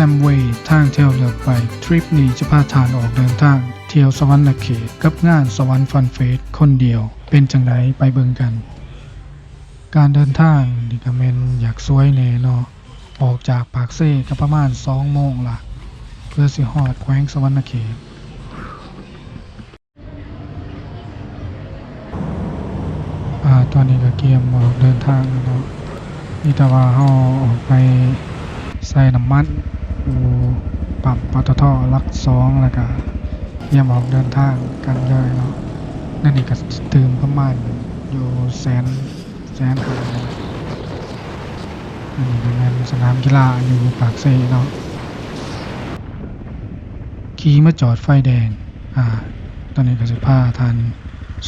Amway ທາງທ່ຽວເລືອກໄປ. ທຣິບນີ້ຈະພາທ່ານອອກເດີນທາງທ່ຽວສະຫວັນນະເຂດກັບງານສະຫວັນຟັນເຟສຄົນດຽວ. ເປັນຈັ່ງໃດ ໄປເບິ່ງກັນ. ການເດີນທາງນີ້ກະແມ່ນຢາກສວຍແດ່ເນາະ, ອອກຈາກປາກເຊກະປະມານສອງໂມງລະ ເພື່ອຊິຮອດແຂວງສະຫວັນນະເຂດ. ອາ ຕອນນີ້ກະກຽມອອກເດີນທາງແລ້ວເນາະ, ມີແຕ່ວ່າເຮົາອອກໄປໃສ່ນ້ຳມັນຢູ່ປ້ຳ ປຕທ ຫຼັກສອງ ແລ້ວກະກຽມອອກເດີນທາງກັນເລີຍເນາະ. ແນວນີ້ກະຕື່ມປະມານຢູ່ແສນ ແສນຫ້າ. ອັນນີ້ກະແມ່ນສະໜາມກິລາຢູ່ປາກເຊເນາະ. ຂີ່ມາຈອດໄຟແດງ. ອາ ຕອນນີ້ກະຊິພາທ່ານ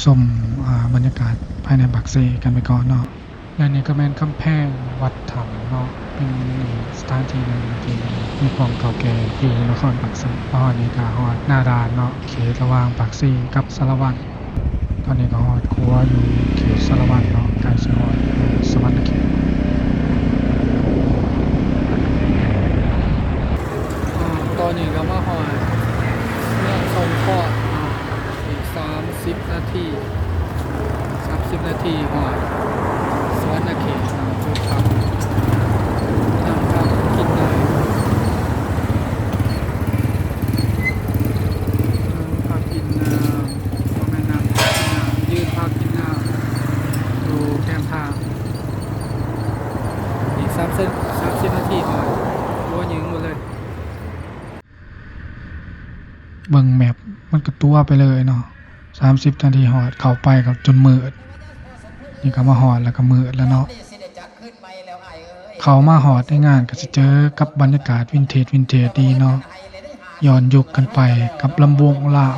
ຊົມ ອາ ບັນຍາກາດພາຍໃນປາກເຊກັນໄປກ່ອນເນາະ. ແລະນີ້ກະແມ່ນກຳແພງວັດຖ້ຳເນາະ, ເປັນອີກສະຖານທີ່ໜຶ່ງທີ່ມີຄວາມເກົ່າແກ່ຢູ່ນະຄອນປາກເຊ. ມາຮອດນີ້ກະຮອດໜ້າດ່ານເນາະ, ເຂດລະຫວ່າງປາກເຊກັບສາລະວັນ. ຕອນນີ້ກະຮອດຂົວຢູ່ເຂດສາລະວັນເນາະ, ໃກ້ຊິຮອດສະຫວັນນະເຂດ. ອາ ຕອນນີ້ກະມາຮອດເມືອງສົງເຄາະເນາະ, ອີກສາມສິບນາທີ ສາມສິບນາທີຮອດສະຫວັນນະເຂດເນາະ. ຈຸດພັກ ນັ່ງພັກກິນນ້ຳ ນັ່ງພັກກິນນ້ຳ ບໍ່ແມ່ນນັ່ງ ຢືນພັກກິນນ້ຳຢູ່ແຄມທາງ. ອີກສາມສິບ ສາມສິບນາທີຮອດ, ຕົວຍືງໝົດເລີຍ. ເບິ່ງແມັບ ມັນກະຕົວະໄປເລີຍເນາະ, ສາມສິບນາທີຮອດ, ເຂົ້າໄປກະຈົນມືດ. ນີ້ກະມາຮອດແລ້ວກະມືດແລ້ວເນາະ. ເຂົ້າມາຮອດໃນງານກະຊິເຈີກັບບັນຍາກາດວິນເທດ ວິນເທດດີເນາະ, ຍ້ອນຍຸກກັນໄປກັບລຳວົງລາວ.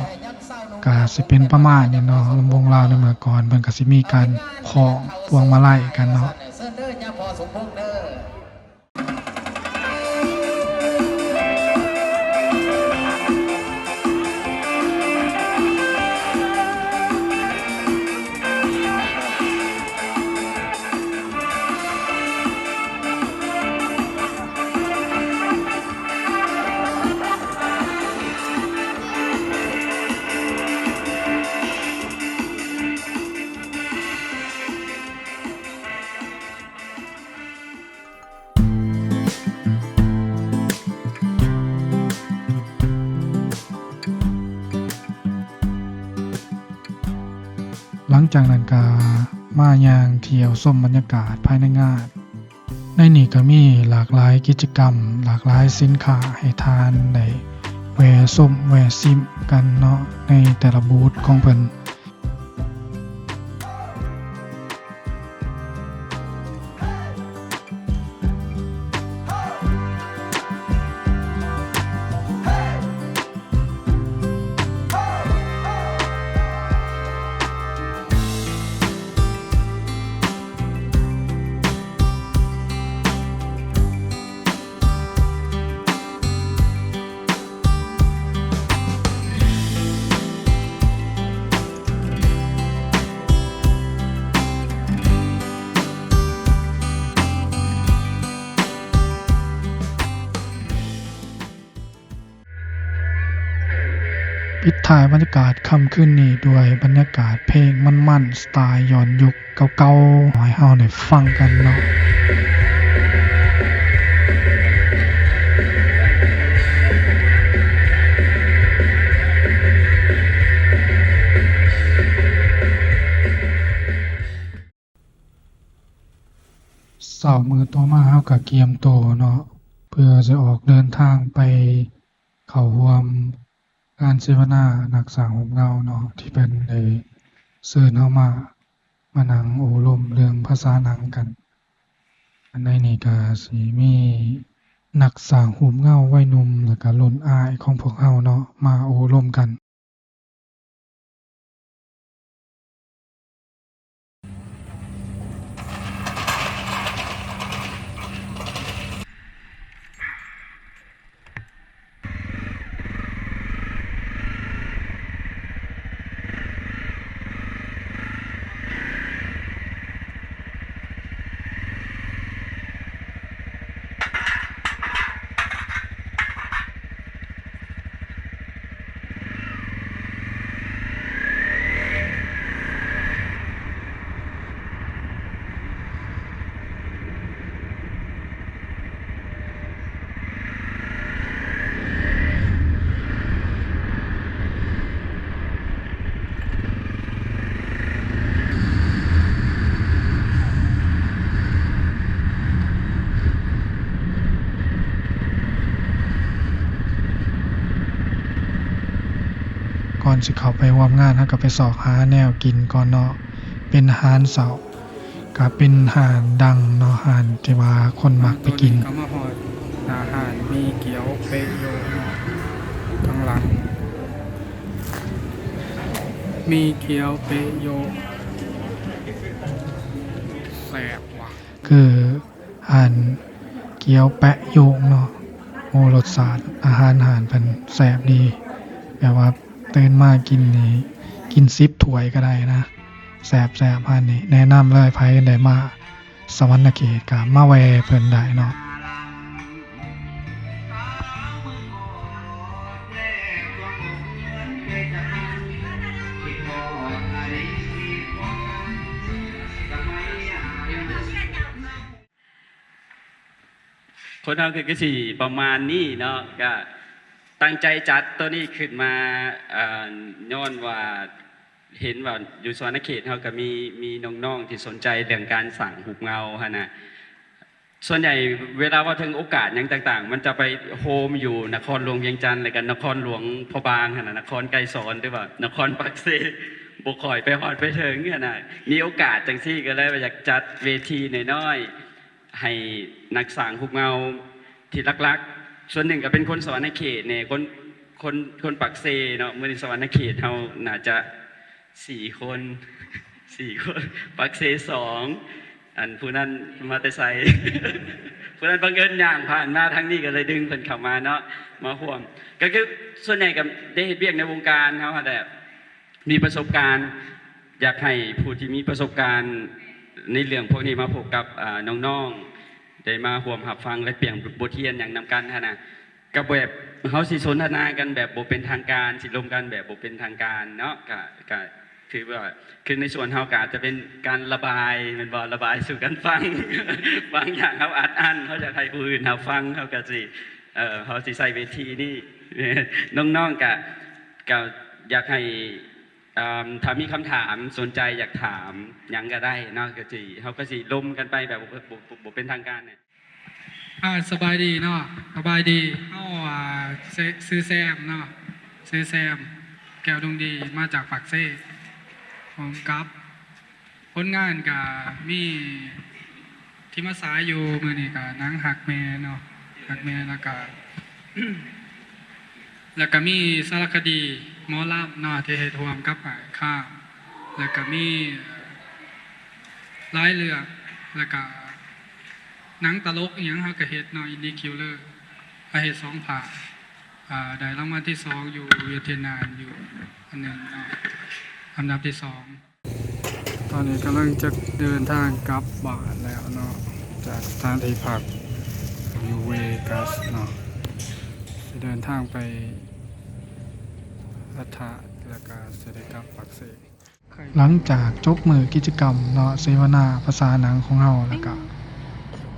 ກະຊິເປັນປະມານນີ້ເນາະ, ລຳວົງລາວໃນເມື່ອກ່ອນເພິ່ນກະຊິມີການຄ້ອງພວງມາໄລກັນເນາະ. ຫຼັງຈາກນັ້ນກະມາຍ່າງທ່ຽວຊົມບັນຍາກາດພາຍໃນງານ. ໃນນີ້ກະມີຫຼາກຫຼາຍກິດຈະກຳ, ຫຼາກຫຼາຍສິນຄ້າໃຫ້ທ່ານໄດ້ແວ່ຊົມແວ່ຊິມກັນເນາະ ໃນແຕ່ລະບູດຂອງເພິ່ນ. ປິດທ້າຍບັນຍາກາດຄ່ຳຄືນນີ້ດ້ວຍບັນຍາກາດເພງມັນໆ ສະໄຕລ໌ຍ້ອນຍຸກເກົ່າໆ ໃຫ້ເຮົາໄດ້ຟັງກັນເນາະ. ເຊົ້າມື້ຕໍ່ມາເຮົາກະກຽມໂຕເນາະ ເພື່ອຈະອອກເດີນທາງໄປເຂົ້າຮ່ວມການເສວະນານັກສ້າງຮູບເງົາເນາະ ທີ່ເພິ່ນໄດ້ເຊີນເຮົາມາ ມານັ່ງໂອ້ລົມເລື່ອງພາສາໜັງກັນ. ອັນໃນນີ້ກະຊິມີນັກສ້າງຮູບເງົາໄວໜຸ່ມ ແລະກະລຸ້ນອ້າຍຂອງພວກເຮົາເນາະ ມາໂອ້ລົມກັນ. ເ ກ່ອນຊິເຂົ້າໄປຮ່ວມງານ ເຮົາກໍໄປຊອກຫາແນວກິນກ່ອນເນາະ ເປັນອາຫານເຊົ້າ ກໍເປັນຮ້ານດັງເນາະ ຮ້ານທີ່ວ່າຄົນມັກໄປກິນ. ຕອນນີ້ກໍມາຮອດໜ້າຮ້ານໝີ່ກຽວເປະໂຢະເນາະ ທາງຫຼັງ ໝີ່ກຽວເປະໂຢະ ແຊບວ່າ ຄື ຮ້ານກຽວແປະໂຢະເນາະ. ໂອ້ ລົດຊາດອາຫານຮ້ານເພິ່ນແຊບດີ ແບບວ່າຕື່ນມາກິນນີ້ ກິນສິບຖ້ວຍກໍໄດ້ນະ ແຊບໆ ຮ້ານນີ້ ແນະນຳເລີຍ ໃຜໄດ້ມາສະຫວັນນະເຂດກໍມາແວ່ເພິ່ນໄດ້ເນາະ. ຄົນເຮົາກໍຄືຊິປະມານນີ້ເນາະ ກະຕັ້ງໃຈຈັດໂຕນີ້ຂຶ້ນມາ ເອີ ຍ້ອນວ່າເຫັນວ່າຢູ່ສະຫວັນນະເຂດເຮົາກໍມີ ມີນ້ອງໆທີ່ສົນໃຈເລື່ອງການສ້າງຮູບເງົາຫັ້ນນະ. ສ່ວນໃຫຍ່ເວລາເວົ້າເຖິງໂອກາດຫຍັງຕ່າງໆ ມັນຈະໄປໂຮມຢູ່ນະຄອນຫຼວງວຽງຈັນ ແລ້ວກໍນະຄອນຫຼວງພະບາງຫັ້ນນະ ນະຄອນໄກສອນ ຫຼືວ່ານະຄອນປາກເຊ ບໍ່ຄ່ອຍໄປຮອດໄປເຖິງຫັ້ນນະ. ມີໂອກາດຈັ່ງຊີ້ກໍເລີຍວ່າຢາກຈັດເວທີນ້ອຍໆ ໃຫ້ນັກສ້າງຮູບເງົາທີ່ຫຼັກໆ ສ່ວນໜຶ່ງກໍເປັນຄົນສະຫວັນນະເຂດແດ່ ຄົນ ຄົນ ຄົນປາກເຊເນາະ. ມື້ນີ້ສະຫວັນນະເຂດເຮົາໜ້າຈະສີ່ຄົນ ສີ່ຄົນ ປາກເຊສອງ ອັນຜູ້ນັ້ນມາແຕ່ໃສ ຜູ້ນັ້ນບັງເອີນຍ່າງຜ່ານມາທາງນີ້ ກໍເລີຍດຶງເພິ່ນເຂົ້າມາເນາະ ມາຮ່ວມ. ກໍຄືສ່ວນໃຫຍ່ກໍໄດ້ເຮັດວຽກໃນວົງການເຮົາຫັ້ນແຫຼະ ມີປະສົບການ ຢາກໃຫ້ຜູ້ທີ່ມີປະສົບການໃນເລື່ອງພວກນີ້ມາພົບກັບ ອາ ນ້ອງໆ ໄດ້ມາຮ່ວມຮັບຟັງແລກປ່ຽນບົດຮຽນຫຍັງນຳກັນຫັ້ນນະ. ກໍແບບເຮົາຊິສົນທະນາກັນແບບບໍ່ເປັນທາງການ ຊິລົມກັນແບບບໍ່ເປັນທາງການເນາະ ກະ ກະຖືວ່າ ຄືໃນສ່ວນເຮົາກະອາດຈະເປັນການລະບາຍແມ່ນບໍ່ ລະບາຍສູ່ກັນຟັງ ບາງຢ່າງເຮົາອັດອັ້ນ ເຮົາຢາກໃຫ້ຜູ້ອື່ນຮັບຟັງ ເຮົາກະຊິ ເອີ ເຮົາຊິໃຊ້ເວທີນີ້ ນ້ອງໆ ກະ ກະຢາກໃຫ້ ເອີ ຖ້າມີຄຳຖາມ ສົນໃຈຢາກຖາມຫຍັງກະໄດ້ເນາະ ກະຊິ ເຮົາກະຊິລົມກັນໄປແບບບໍ່ ບໍ່ ບໍ່ ບໍ່ເປັນທາງການ. ອາ ສະບາຍດີເນາະ ສະບາຍດີ. ເຮົາ ອາ ຊື່ ຊື່ແຊມເນາະ ຊື່ແຊມ ແກ້ວດົງດີ ມາຈາກປາກເຊ. ພ້ອມກັບຜົນງານກະມີທີ່ມາສາຍຢູ່ມື້ນີ້ກະນາງຮັກແມ່ເນາະ ຮັກແມ່ ແລ້ວກະ ແລ້ວກະມີສາລະຄະດີໝໍລຳເນາະ ທີ່ເຮັດຮ່ວມກັບອ້າຍຄາມ ແລ້ວກະມີຫຼາຍເລື່ອງ ແລ້ວກະ ໜັງຕະຫຼົກອີ່ຫຍັງເຮົາກະເຮັດເນາະ ອິນດີຄິວເລີ ເຮົາເຮັດສອງພາກ ອາ ໄດ້ລາງວັນທີສອງຢູ່ຫວຽດເທຍນານ ຢູ່ອັນໜຶ່ງເນາະ ອັນດັບທີສອງ. ຕອນນີ້ກຳລັງຈະເດີນທາງກັບບ້ານແລ້ວເນາະ ຈາກສະຖານທີ່ພັກຢູ່ເວກັສເນາະ ຊິເດີນທາງໄປອາທາດ ແລ້ວກະຊິໄດ້ກັບປາກເຊ. ຫຼັງຈາກຈົບມື້ກິດຈະກຳເນາະ ເສວະນາປະສານຫຍັງຂອງເຮົາ ແລ້ວກະ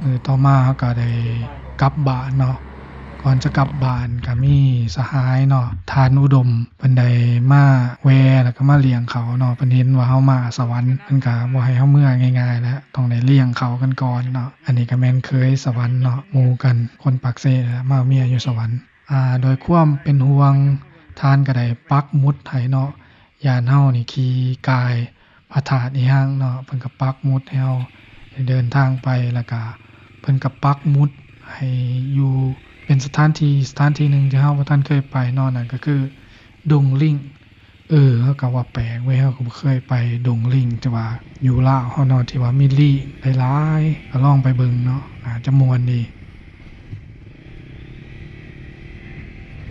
ມື້ຕໍ່ມາເຮົາກະໄດ້ກັບບ້ານເນາະ. ກ່ອນຈະກັບບ້ານກະມີສະຫາຍເນາະ ທ່ານອຸດົມ ເພິ່ນໄດ້ມາແວ່ ແລ້ວກະມາລ້ຽງເຂົ້າເນາະ. ເພິ່ນເຫັນວ່າເຮົາມາສະຫວັນ ເພິ່ນກະບໍ່ໃຫ້ເຮົາເມືອງ່າຍໆແຫຼະ ຕ້ອງໄດ້ລ້ຽງເຂົ້າກັນກ່ອນເນາະ. ອັນນີ້ກະແມ່ນເຂີຍສະຫວັນເນາະ ໝູ່ກັນ ຄົນປາກເຊແຫຼະ ມາເອົາເມຍຢູ່ສະຫວັນ. ອາ ດ້ວຍຄວາມເປັນຫ່ວງ ທ່ານກະໄດ້ປັກໝຸດໃຫ້ເນາະ ຢ້ານເຮົານີ້ຂີ່ກ່າຍພະທາດອີ່ຫຍັງເນາະ ເພິ່ນກະປັກໝຸດໃຫ້ເຮົາໄດ້ເດີນທາງໄປ ແລ້ວກະເພິ່ນກະປັກໝຸດໃຫ້ຢູ່ ເປັນສະຖານທີ່ ສະຖານທີ່ໜຶ່ງທີ່ເຮົາບໍ່ທັນເຄີຍໄປເນາະ ນັ້ນກະຄືດົງລິງ. ເອີ ເຮົາກະວ່າແປກເວີຍ ເຮົາກະບໍ່ເຄີຍໄປດົງລິງ ແຕ່ວ່າຢູ່ລາວເຮົາເນາະ ທີ່ວ່າມີລີງຫຼາຍໆ ກະລອງໄປເບິ່ງເນາະ ໜ້າຈະມ່ວນດີ.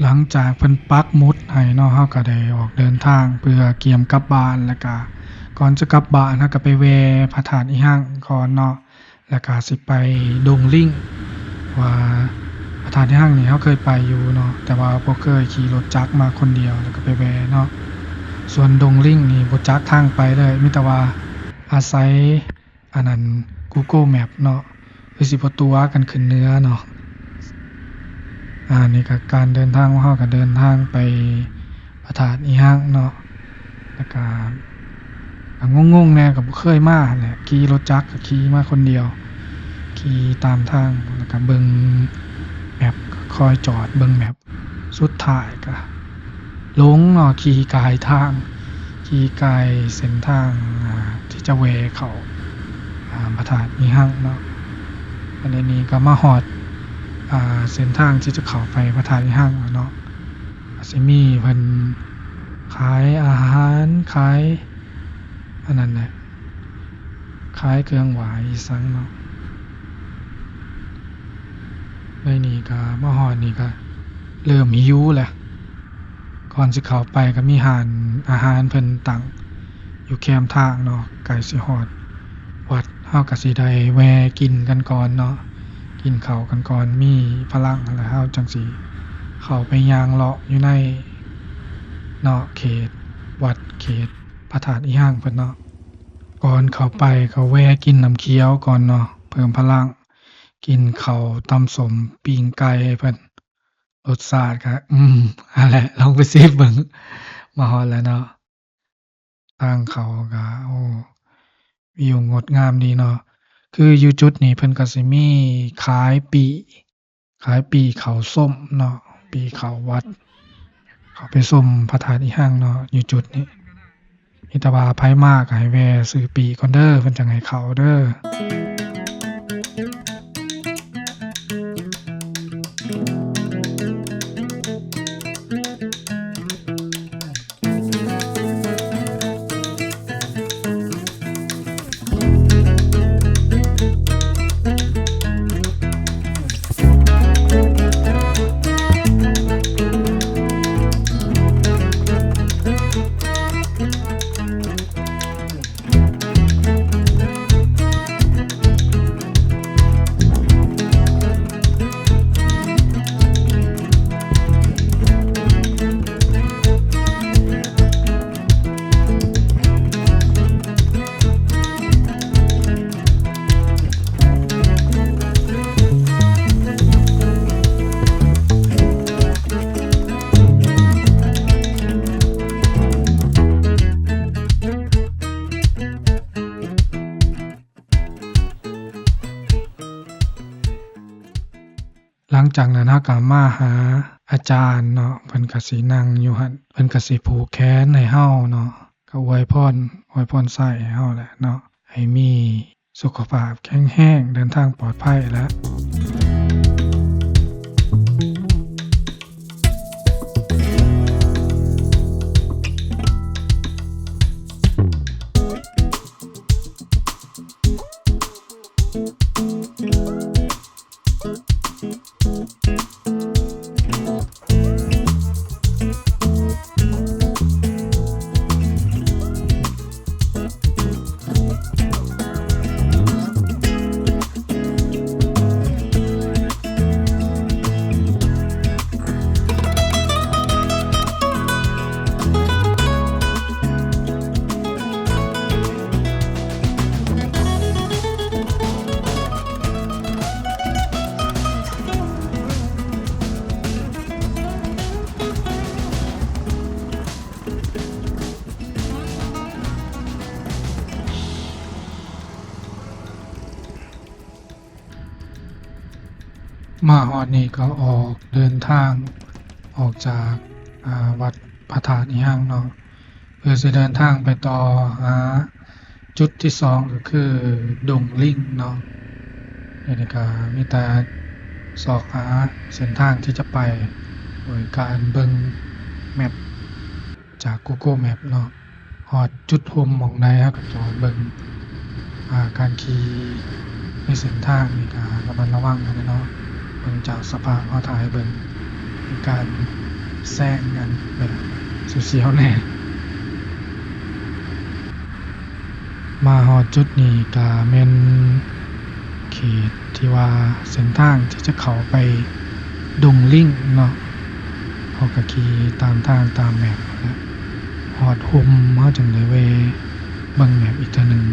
ຫຼັງຈາກເພິ່ນປັກໝຸດໃຫ້ເນາະ ເຮົາກະໄດ້ອອກເດີນທາງເພື່ອກຽມກັບບ້ານ ແລ້ວກະກ່ອນຈະກັບບ້ານ ເຮົາກະໄປແວ່ພະທາດອີ່ຫຍັງກ່ອນເນາະ ແລ້ວກະຊິໄປດົງລິງ ວ່າພະທາດອີ່ຫຍັງນີ້ເຮົາເຄີຍໄປຢູ່ເນາະ ແຕ່ວ່າບໍ່ເຄີຍຂີ່ລົດຈັກມາຄົນດຽວ ແລ້ວກະໄປແວ່ເນາະ. ສ່ວນດົງລິງນີ້ບໍ່ຈັກທາງໄປເລີຍ ມີແຕ່ວ່າອາໄສ ອັນນັ້ນ Google Map ເນາະ ຄືຊິບໍ່ຕົວະກັນຂຶ້ນເໜືອເນາະ. ອາ ນີ້ກະການເດີນທາງຂອງເຮົາ ກະເດີນທາງໄປພະທາດອີ່ຫຍັງເນາະ ແລ້ວກະ ກະງົງໆແດ່ ກະບໍ່ເຄີຍມາຫັ້ນແຫຼະ ຂີ່ລົດຈັກກະຂີ່ມາຄົນດຽວ ຂີ່ຕາມທາງ ແລ້ວກະເບິ່ງແມັບ ຄອຍຈອດເບິ່ງແມັບ. ສຸດທ້າຍກະ ຫຼົງເນາະ ຂີ່ກາຍທາງ ຂີ່ກາຍເສັ້ນທາງ ອ່າ ທີ່ຈະແວ່ເຂົ້າ ອ່າ ພະທາດອີຮັງເນາະ. ອັນນີ້ກໍມາຮອດ ອ່າ ເສັ້ນທາງທີ່ຈະເຂົ້າໄປພະທາດອີຮັງແລ້ວເນາະ. ກໍຊິມີເພິ່ນຂາຍອາຫານ ຂາຍອັນນັ້ນແຫຼະ ຂາຍເຄື່ອງໄຫວ້ອີສັງເນາະ. ໃນນີ້ກໍມາຮອດນີ້ກໍເລີ່ມຫິວແລ້ວ. ກ່ອນຊິເຂົ້າໄປກໍມີຮ້ານອາຫານເພິ່ນຕັ້ງຢູ່ແຄມທາງເນາະ ໃກ້ຊິຮອດວັດ ເຮົາກໍຊິໄດ້ແວ່ກິນກັນກ່ອນເນາະ ກິນເຂົ້າກັນກ່ອນ ມີພະລັງແລ້ວເຮົາຈັ່ງຊິເຂົ້າໄປຍ່າງເລາະຢູ່ໃນເນາະ ເຂດວັດ ເຂດພະທາດອີຮັງເພິ່ນເນາະ. ກ່ອນເຂົ້າໄປກໍແວ່ກິນນ້ຳຂຽວກ່ອນເນາະ ເພີ່ມພະລັງ ກິນເຂົ້າຕຳສົ້ມປີ້ງໄກ່ເພິ່ນ ລົດຊາດກໍ ອືມ ຫັ້ນແຫຼະ ລອງໄປຊິມເບິ່ງ. ມາຮອດແລ້ວເນາະ ທາງເຂົ້າກໍ ໂອ້ ວິວງົດງາມດີເນາະ. ຄືຢູ່ຈຸດນີ້ເພິ່ນກໍຊິມີຂາຍປີ້ ຂາຍປີ້ເຂົ້າຊົມເນາະ ປີ້ເຂົ້າວັດ ເຂົ້າໄປຊົມພະທາດອີຮັງເນາະ ຢູ່ຈຸດນີ້. ມີແຕ່ວ່າໃຜມາກໍໃຫ້ແວ່ຊື້ປີ້ກ່ອນເດີ ເພິ່ນຈັ່ງໃຫ້ເຂົ້າເດີ. ຫຼັງຈາກນັ້ນເຮົາກໍມາຫາອາຈານເນາະ ເພິ່ນກໍຊິນັ່ງຢູ່ຫັ້ນ ເພິ່ນກໍຊິຜູກແຂນໃຫ້ເຮົາເນາະ ກໍອວຍພອນ ອວຍພອນໄຊໃຫ້ເຮົາແຫຼະເນາະ ໃຫ້ມີສຸຂະພາບແຂງແຮງ ເດີນທາງປອດໄພແຫຼະ. ມາຮອດນີ້ກໍອອກເດີນທາງອອກຈາກ ອ່າ ວັດພະທາດອີຮັງເນາະ ເພື່ອຊິເດີນທາງໄປຕໍ່ຫາຈຸດທີສອງ ກໍຄືດົງລິງເນາະ. ອັນນີ້ກໍມີແຕ່ຊອກຫາເສັ້ນທາງທີ່ຈະໄປ ໂດຍການເບິ່ງແມັບຈາກ Google Map ເນາະ. ຮອດຈຸດຮົ່ມໝ່ອງໃດ ເຮົາກໍຈອດເບິ່ງ ອ່າ ການຂີ່ໃນເສັ້ນທາງນີ້ກໍລະມັດລະວັງຫັ້ນແຫຼະເນາະ ເບິ່ງຈາກສະພາບເຮົາຖ່າຍເບິ່ງ ມີການແຊງກັນແບບສຽວໆແດ່. ມາຮອດຈຸດນີ້ກໍແມ່ນເຂດທີ່ວ່າເສັ້ນທາງທີ່ຈະເຂົ້າໄປດົງລິງເນາະ ເຮົາກໍຂີ່ຕາມທາງຕາມແມັບ ແລະ ຮອດຮົ່ມ ເຮົາຈຶ່ງໄດ້ແວ່ເບິ່ງແມັບອີກເທື່ອໜຶ່ງ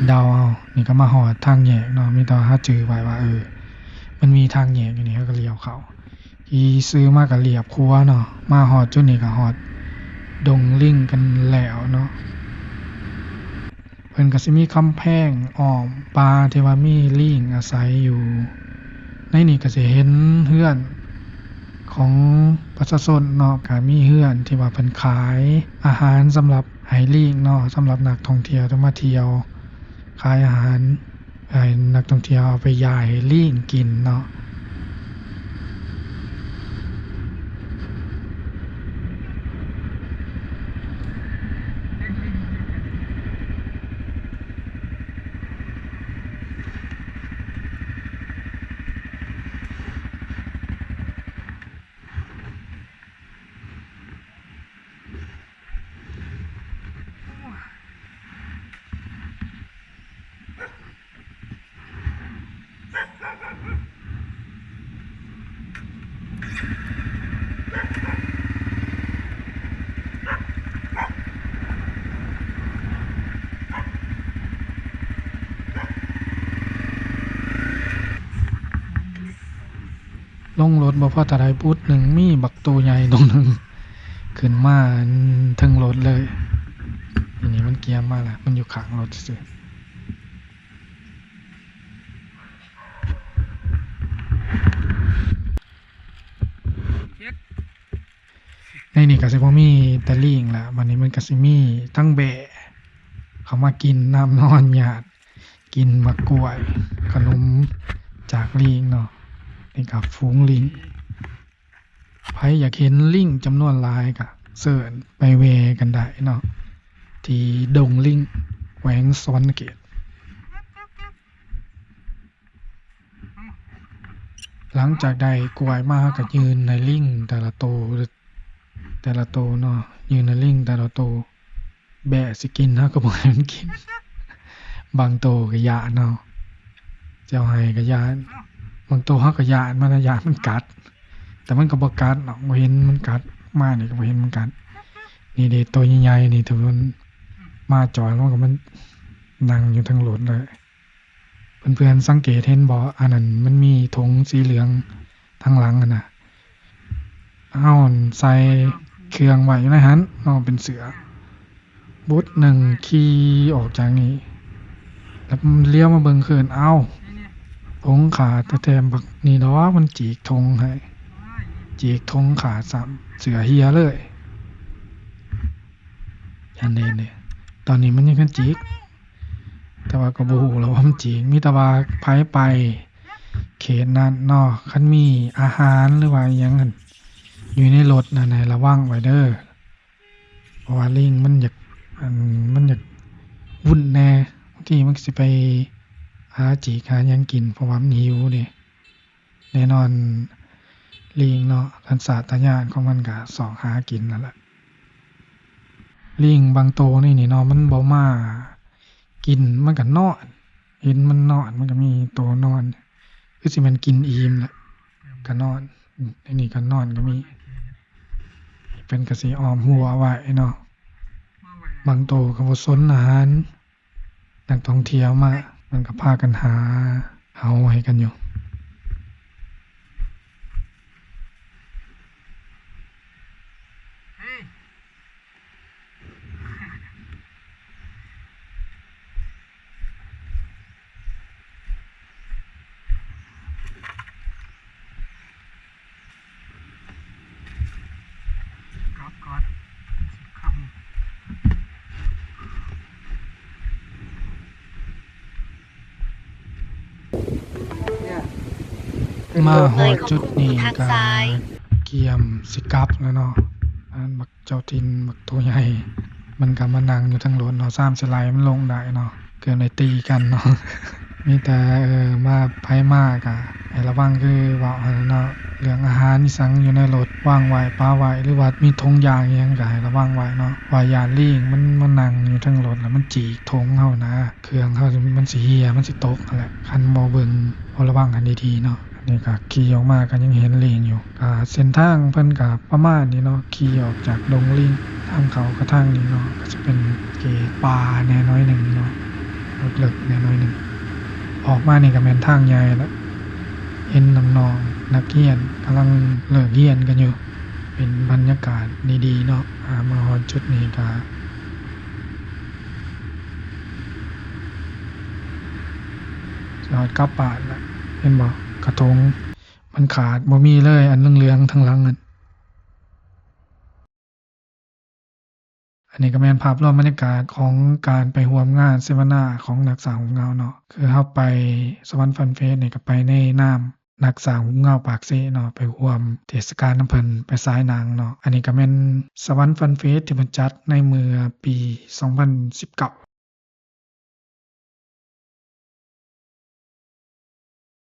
ເດົາເອົາ. ນີ້ກໍມາຮອດທາງແຍກເນາະ ມີແຕ່ວ່າເຮົາຈື່ໄວ້ວ່າ ເອີ ມັນມີທາງແຍກຢູ່ນີ້ ເຮົາກໍລ້ຽວເຂົ້າ ຂີ່ຊື່ມາກໍລຽບຂົວເນາະ. ມາຮອດຈຸດນີ້ກໍຮອດດົງລິງກັນແລ້ວເນາະ. ເພິ່ນກໍຊິມີກຳແພງອ້ອມປ່າທີ່ວ່າມີລີງອາໄສຢູ່. ໃນນີ້ກໍຊິເຫັນເຮືອນ ຂອງປະຊາຊົນເນາະ ກະມີເຮືອນທີ່ວ່າເພິ່ນຂາຍອາຫານສຳລັບໃຫ້ລີງເນາະ, ສຳລັບນັກທ່ອງທ່ຽວທີ່ມາທ່ຽວ ຂາຍອາຫານໃຫ້ນັກທ່ອງທ່ຽວເອົາໄປຢາຍໃຫ້ລີງກິນເນາະ. ລົງລົດບໍ່ພໍເທົ່າໃດ ປຸດໜຶ່ງ ມີບັກໂຕໃຫຍ່ໂຕໜຶ່ງຂຶ້ນມາເທິງລົດເລີຍ. ນີ້ ນີ້ມັນກຽມມາແລ້ວ ມັນຢູ່ຂ້າງລົດຊື່ໆ. ໃນນີ້ກໍຊິບໍ່ມີແຕ່ລີງລະ, ບັດນີ້ມັນກໍຊິມີທັງແບ້ເຂົ້າມາກິນນ້ຳນອນ ຍາດກິນໝາກກ້ວຍ ຂະໜົມຈາກລີງເນາະ. ນີ້ກໍຝູງລີງ. ໃຜຢາກເຫັນລິງຈຳນວນຫຼາຍກະເຊີນໄປແວ່ກັນໄດ້ເນາະ ທີ່ດົງລິງ ແຂວງສະຫວັນນະເຂດ. ຫຼັງຈາກໄດ້ກ້ວຍມາ ເຮົາກະຍື່ນໃຫ້ລິງແຕ່ລະໂຕ ແຕ່ລະໂຕເນາະ, ຍື່ນໃຫ້ລິງແຕ່ລະໂຕ. ແບ້ຊິກິນ ເຮົາກໍບໍ່ໃຫ້ມັນກິນ. ບາງໂຕກໍຢ້ານເນາະ, ເຈົ້າໃຫ້ກໍຢ້ານ. ບາງໂຕເຮົາກໍຢ້ານມັນນະ, ຢ້ານມັນກັດ, ແຕ່ມັນກໍບໍ່ກັດດອກ, ບໍ່ເຫັນມັນກັດ. ມານີ້ກໍບໍ່ເຫັນມັນກັດ. ນີ້ເດ້ ໂຕໃຫຍ່ໆນີ້ ທີ່ມັນມາຈອຍ ມັນກໍມານັ່ງຢູ່ເທິງລົດເລີຍ. ເພື່ອນໆສັງເກດເຫັນບໍ່? ອັນນັ້ນມັນມີຖົງສີເຫຼືອງທາງຫຼັງຫັ້ນນະ, ເຮົາຫັ້ນໃສ່ເຄື່ອງໄວ້ຢູ່ໃນຫັ້ນເນາະ ເປັນເສື້ອ. ບຸດໜຶ່ງຂີ່ອອກຈາກນີ້ ແລ້ວຫຼຽວມາເບິ່ງຄືນ ເອົ້າ ຖົງຂາດແທ້ໆ. ບັກນີ້ດອກ ມັນຈີກຖົງໃຫ້, ຈີກຖົງຂາດຊ້ຳ, ເສື້ອເຫ່ຍເລີຍ. ອັນນີ້ນີ້ ຕອນນີ້ມັນຍັງຄັນຈີກ ແຕ່ວ່າກໍບໍ່ຮູ້ແລ້ວວ່າມັນຈີກ. ມີແຕ່ວ່າໃຜໄປເຂດນັ້ນເນາະ ຄັນມີອາຫານ ຫຼືວ່າອີ່ຫຍັງຫັ້ນຢູ່ໃນລົດນັ້ນ ໃຫ້ລະວັງໄວ້ເດີ້, ເພາະວ່າລິງມັນຢາກ ອັນ ມັນຢາກວຸ້ນແດ່, ບາງທີມັນກໍຊິໄປຫາຈີກຫາຫຍັງກິນ ເພາະວ່າມັນຫິວເດ້. ແນ່ນອນ ລີງເນາະ ສັນຊາດຕະຍານຂອງມັນກະຊອກຫາກິນນັ້ນແຫຼະ. ລີງບາງໂຕນີ້ນີ້ເນາະ ມັນບໍ່ມາກິນ ມັນກະນອນ, ເຫັນມັນນອນ ມັນກະມີໂຕນອນ ຄືຊິແມ່ນກິນອີ່ມແຫຼະ ກະນອນ. ໃນນີ້ກະນອນກະມີ, ເພິ່ນກະຊິອ້ອມຮົ້ວໄວ້ເນາະ. ບາງໂຕກະບໍ່ສົນອາຫານ ນັກທ່ອງທ່ຽວມາ ມັນກໍພາກັນຫາເຫົ່າໃຫ້ກັນຢູ່. ມາຮອດຈຸດນີ້ກະກຽມຊິກັບແລ້ວເນາະ. ອັນບັກ ເຈົ້າຖິ່ນບັກໂຕໃຫຍ່ ມັນກໍມານັ່ງຢູ່ເທິງລົດເນາະ, ຊ້ຳຊິໄລ່ມັນລົງໄດ້ເນາະ, ເກີດໄດ້ຕີກັນເນາະ. ມີແຕ່ ເອີ ມາ ໃຜມາກໍໃຫ້ລະວັງ ຄືເວົ້າຫັ້ນເນາະ, ເລື່ອງອາຫານອີ່ສັງຢູ່ໃນລົດ ວາງໄວ້ ປະໄວ້ ຫຼືວ່າມີຖົງຢາງອີ່ຫຍັງກໍໃຫ້ລະວັງໄວ້ເນາະ, ວ່າຢ້ານລີງມັນມານັ່ງຢູ່ເທິງລົດ ແລ້ວມັນຈີກຖົງເຮົານະ, ເຄື່ອງເຮົາມັນຊິເຫ່ຍ ມັນຊິຕົກຫັ້ນແຫຼະ ຄັນບໍ່ເບິ່ງ ບໍ່ລະວັງກັນດີໆເນາະ. ນີ້ກໍຂີ່ອອກມາກໍຍັງເຫັນລີງຢູ່. ກໍເສັ້ນທາງເພິ່ນກໍປະມານນີ້ເນາະ, ຂີ່ອອກຈາກດົງລີງ ທາງເຂົ້າກໍທາງນີ້ເນາະ, ກໍຈະເປັນເຂດປ່າແດ່ໜ້ອຍໜຶ່ງເນາະ, ເລິກໆແດ່ໜ້ອຍໜຶ່ງ. ອອກມານີ້ກໍແມ່ນທາງໃຫຍ່ລະ, ເຫັນນ້ອງໆນັກຮຽນກຳລັງເລີກຮຽນກັນຢູ່. ເປັນບັນຍາກາດດີໆເນາະ. ອາ ມາຮອດຈຸດນີ້ກໍ ຊິຮອດກັບບ້ານລະ, ເຫັນບໍ່ ກະທົງ ມັນຂາດ ບໍ່ມີເລີຍ ອັນເຫຼືອງໆທາງຫຼັງນັ້ນ. ອັນນີ້ກໍແມ່ນພາບລວມບັນຍາກາດຂອງການໄປຮ່ວມງານເສວນາຂອງນັກສ້າງຮູບເງົາເນາະ. ຄືເຮົາໄປສະຫວັນຟັນເຟສນີ້ ກໍໄປໃນນາມນັກສ້າງຮູບເງົາປາກເຊເນາະ, ໄປຮ່ວມເທດສະການນຳເພິ່ນ, ໄປສາຍໜັງເນາະ. ອັນນີ້ກໍແມ່ນສະຫວັນຟັນເຟສທີ່ເພິ່ນຈັດໃນເມື່ອປີສອງພັນສິບເກົ້າ.